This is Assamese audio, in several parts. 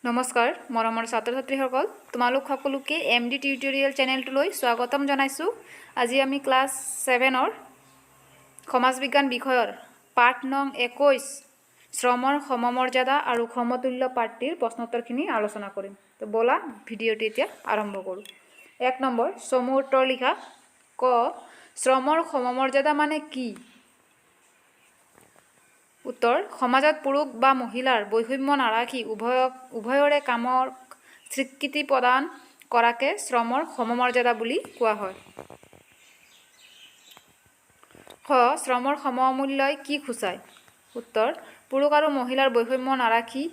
নমস্কাৰ মৰমৰ ছাত্ৰ ছাত্ৰীসকল, তোমালোক সকলোকে এম ডি টিউটৰিয়েল চেনেলটোলৈ স্বাগতম জনাইছোঁ। আজি আমি ক্লাছ ছেভেনৰ সমাজ বিজ্ঞান বিষয়ৰ পাঠ নং 21, শ্ৰমৰ সমমৰ্যাদা আৰু সমতুল্য পাঠটিৰ প্ৰশ্নোত্তৰখিনি আলোচনা কৰিম। তো ব'লা, ভিডিঅ'টো এতিয়া আৰম্ভ কৰোঁ। 1 নম্বৰ, চমু উত্তৰ লিখা। ক, শ্ৰমৰ সমমৰ্যাদা মানে কি? উত্তৰ, সমাজত পুৰুষ বা মহিলাৰ বৈষম্য নাৰাখি উভয়ৰে কামৰ স্বীকৃতি প্ৰদান কৰাকে শ্ৰমৰ সমমৰ্যাদা বুলি কোৱা হয়। খ, শ্ৰমৰ সমমূল্যই কি সূচায়? উত্তৰ, পুৰুষ আৰু মহিলাৰ বৈষম্য নাৰাখি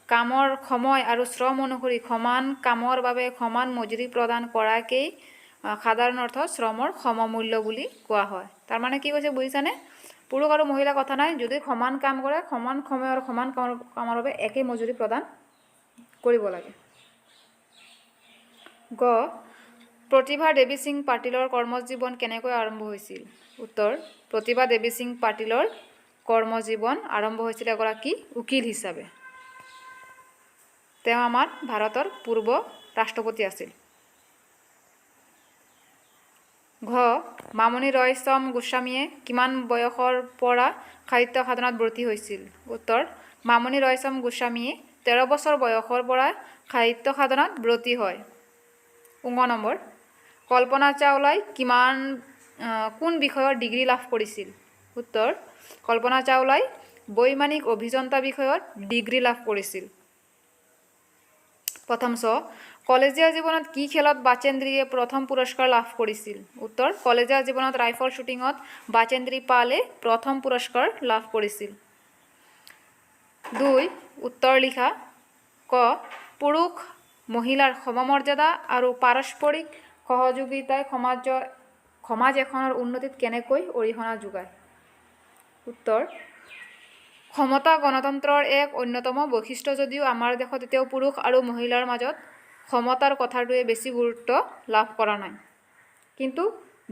কামৰ সময় আৰু শ্ৰম অনুসৰি সমান কামৰ বাবে সমান মজুৰি প্ৰদান কৰাকেই সাধাৰণ অৰ্থত শ্ৰমৰ সমমূল্য বুলি কোৱা হয়। তাৰমানে কি কৈছে বুজিছানে? পুৰুষ আৰু মহিলা কথা নাই, যদি সমান কাম কৰে, সমান সময়ৰ সমান কামৰ বাবে একেই মজুৰি প্ৰদান কৰিব লাগে। গ, প্ৰতিভা দেৱী সিং পাটিলৰ কৰ্মজীৱন কেনেকৈ আৰম্ভ হৈছিল? উত্তৰ, প্ৰতিভা দেৱী সিং পাটিলৰ কৰ্মজীৱন আৰম্ভ হৈছিল এগৰাকী উকীল হিচাপে। তেওঁ আমাৰ ভাৰতৰ পূৰ্ব ৰাষ্ট্ৰপতি আছিল। ঘ, মামণি ৰয়ছম গোস্বামীয়ে কিমান বয়সৰ পৰা সাহিত্য সাধনাত ব্ৰতী হৈছিল? উত্তৰ, মামণি ৰয়ছম গোস্বামীয়ে 13 বছৰ বয়সৰ পৰা সাহিত্য সাধনাত ব্ৰতী হয়। ঙ নম্বৰ, কল্পনা চাওলাই কোন বিষয়ৰ ডিগ্ৰী লাভ কৰিছিল? উত্তৰ, কল্পনা চাওলাই বৈমানিক অভিযন্তা বিষয়ত ডিগ্ৰী লাভ কৰিছিল। প্ৰথম চ, কলেজীয়া জীৱনত কি খেলত বাচেন্দ্ৰীয়ে প্ৰথম পুৰস্কাৰ লাভ কৰিছিল? উত্তৰ, কলেজীয়া জীৱনত ৰাইফল শ্বুটিঙত বাচেন্দ্ৰী পালে প্ৰথম পুৰস্কাৰ লাভ কৰিছিল। 2, উত্তৰ লিখা। ক, পুৰুষ মহিলাৰ সমমৰ্যাদা আৰু পাৰস্পৰিক সহযোগিতাই সমাজ এখনৰ উন্নতিত কেনেকৈ অৰিহণা যোগায়? উত্তৰ, সমতা গণতন্ত্ৰৰ এক অন্যতম বৈশিষ্ট্য যদিও আমাৰ দেশত এতিয়াও পুৰুষ আৰু মহিলাৰ মাজত সমতাৰ কথাটোৱে বেছি গুৰুত্ব লাভ কৰা নাই। কিন্তু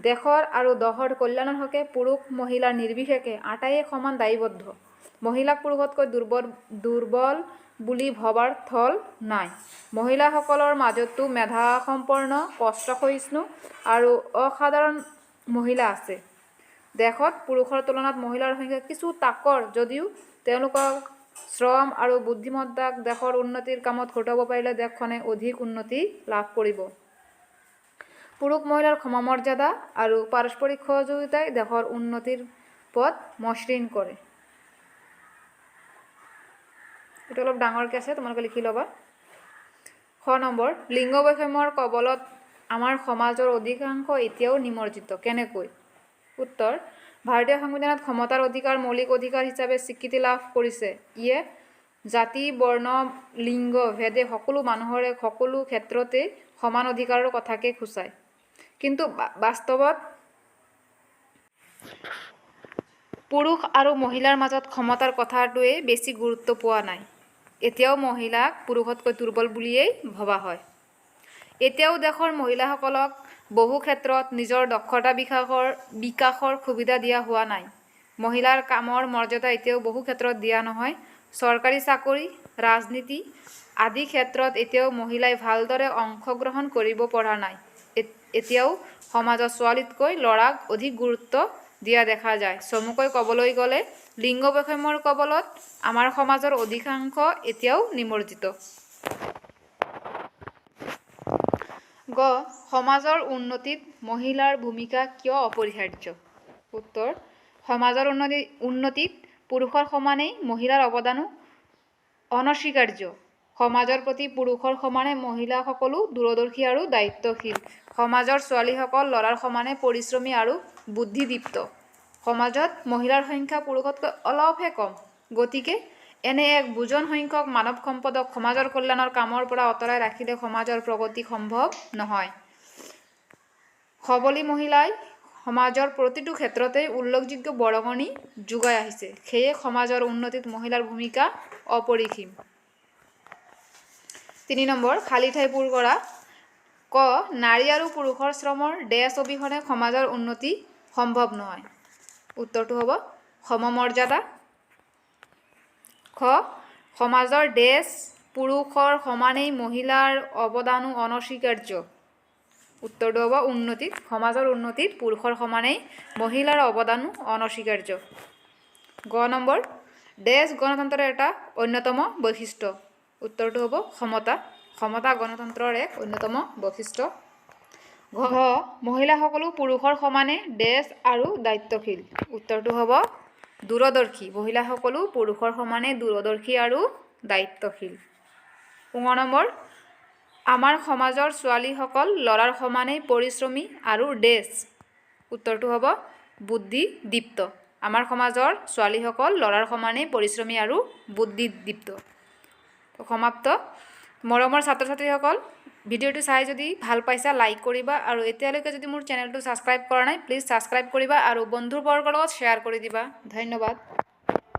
দেশৰ আৰু দহৰ কল্যাণৰ হকে পুৰুষ মহিলাৰ নিৰ্বিশেষে আটাইয়ে সমান দায়বদ্ধ। মহিলাক পুৰুষতকৈ দুৰ্বল দুৰ্বল বুলি ভবাৰ থল নাই। মহিলাসকলৰ মাজতো মেধাসম্পন্ন, কষ্টসহিষ্ণু আৰু অসাধাৰণ মহিলা আছে। দেশত পুৰুষৰ তুলনাত মহিলাৰ সংখ্যা কিছু তাকৰ যদিও তেওঁলোকৰ শ্ৰম আৰু বুদ্ধিমত্তাক দেশৰ উন্নতিৰ কামত খটুৱাব পাৰিলে দেশখনে অধিক উন্নতি লাভ কৰিব। পুৰুষ মহিলাৰ সমমৰ্যাদা আৰু পাৰস্পৰিক সহযোগিতাই দেশৰ উন্নতিৰ পথ মসৃণ কৰে। এইটো অলপ ডাঙৰকৈ আছে, তোমালোকে লিখি ল'বা। খ নম্বৰ, লিংগ বৈষম্যৰ কবলত আমাৰ সমাজৰ অধিকাংশ এতিয়াও নিমজ্জিত কেনেকৈ? উত্তৰ, ভাৰতীয় সংবিধানত সমতাৰ অধিকাৰ মৌলিক অধিকাৰ হিচাপে স্বীকৃতি লাভ কৰিছে। ইয়ে জাতি, বৰ্ণ, লিংগ ভেদে সকলো মানুহৰে সকলো ক্ষেত্ৰতে সমান অধিকাৰৰ কথাকে সূচায়। কিন্তু বাস্তৱত পুৰুষ আৰু মহিলাৰ মাজত সমতাৰ কথাটোৱে বেছি গুৰুত্ব পোৱা নাই। এতিয়াও মহিলাক পুৰুষতকৈ দুৰ্বল বুলিয়েই ভবা হয়। এতিয়াও দেশৰ মহিলাসকলক বহু ক্ষেত্ৰত নিজৰ দক্ষতা বিকাশৰ সুবিধা দিয়া হোৱা নাই। মহিলাৰ কামৰ মৰ্যাদা এতিয়াও বহু ক্ষেত্ৰত দিয়া নহয়। চৰকাৰী চাকৰি, ৰাজনীতি আদি ক্ষেত্ৰত এতিয়াও মহিলাই ভালদৰে অংশগ্ৰহণ কৰিব পৰা নাই। এতিয়াও সমাজত ছোৱালীতকৈ ল'ৰাক অধিক গুৰুত্ব দিয়া দেখা যায়। চমুকৈ ক'বলৈ গ'লে লিংগ বৈষম্যৰ কবলত আমাৰ সমাজৰ অধিকাংশ এতিয়াও নিমজ্জিত। গ, সমাজৰ উন্নতিত মহিলাৰ ভূমিকা কিয় অপৰিহাৰ্য? উত্তৰ, সমাজৰ উন্নতিত পুৰুষৰ সমানেই মহিলাৰ অৱদানো অনস্বীকাৰ্য। সমাজৰ প্ৰতি পুৰুষৰ সমানে মহিলাসকলো দূৰদৰ্শী আৰু দায়িত্বশীল। সমাজৰ ছোৱালীসকল ল'ৰাৰ সমানে পৰিশ্ৰমী আৰু বুদ্ধিদীপ্ত। সমাজত মহিলাৰ সংখ্যা পুৰুষতকৈ অলপহে কম। গতিকে এনে এক বুজন সংখ্যক মানৱ সম্পদক সমাজৰ কল্যাণৰ কামৰ পৰা আঁতৰাই ৰাখিলে সমাজৰ প্ৰগতি সম্ভৱ নহয়। সবলী মহিলাই সমাজৰ প্ৰতিটো ক্ষেত্ৰতেই উল্লেখযোগ্য বৰঙণি যোগাই আহিছে। সেয়ে সমাজৰ উন্নতিত মহিলাৰ ভূমিকা অপৰিসীম। 3 নম্বৰ, খালী ঠাই পূৰ কৰা। ক, নাৰী আৰু পুৰুষৰ শ্ৰমৰ ডেছ অবিহনে সমাজৰ উন্নতি সম্ভৱ নহয়। উত্তৰটো হ'ব সমমৰ্যাদা। খ, সমাজৰ ডেছ পুৰুষৰ সমানেই মহিলাৰ অৱদানো অনস্বীকাৰ্য। উত্তৰটো হ'ব উন্নতিত। সমাজৰ উন্নতিত পুৰুষৰ সমানেই মহিলাৰ অৱদানো অনস্বীকাৰ্য। গ নম্বৰ, ডেছ গণতন্ত্ৰৰ এটা অন্যতম বৈশিষ্ট্য। উত্তৰটো হ'ব সমতা। সমতা গণতন্ত্ৰৰ এক অন্যতম বৈশিষ্ট্য। ঘ, মহিলাসকলো পুৰুষৰ সমানে ডেছ আৰু দায়িত্বশীল। উত্তৰটো হ'ব দূৰদৰ্শী। মহিলাসকলো পুৰুষৰ সমানে দূৰদৰ্শী আৰু দায়িত্বশীল। ঙ নম্বৰ, আমাৰ সমাজৰ ছোৱালীসকল ল'ৰাৰ সমানেই পৰিশ্ৰমী আৰু ডেছ। উত্তৰটো হ'ব বুদ্ধিদীপ্ত। আমাৰ সমাজৰ ছোৱালীসকল ল'ৰাৰ সমানেই পৰিশ্ৰমী আৰু বুদ্ধিদীপ্ত। সমাপ্ত। মৰমৰ ছাত্ৰ ছাত্ৰীসকল, ভিডিঅ'টো চাই যদি ভাল পাইছা, লাইক কৰিবা আৰু এতিয়ালৈকে যদি মোৰ চেনেলটো ছাবস্ক্ৰাইব কৰা নাই, প্লিজ ছাবস্ক্ৰাইব কৰিবা আৰু বন্ধুবৰ্গৰ লগত শ্বেয়াৰ কৰি দিবা। ধন্যবাদ।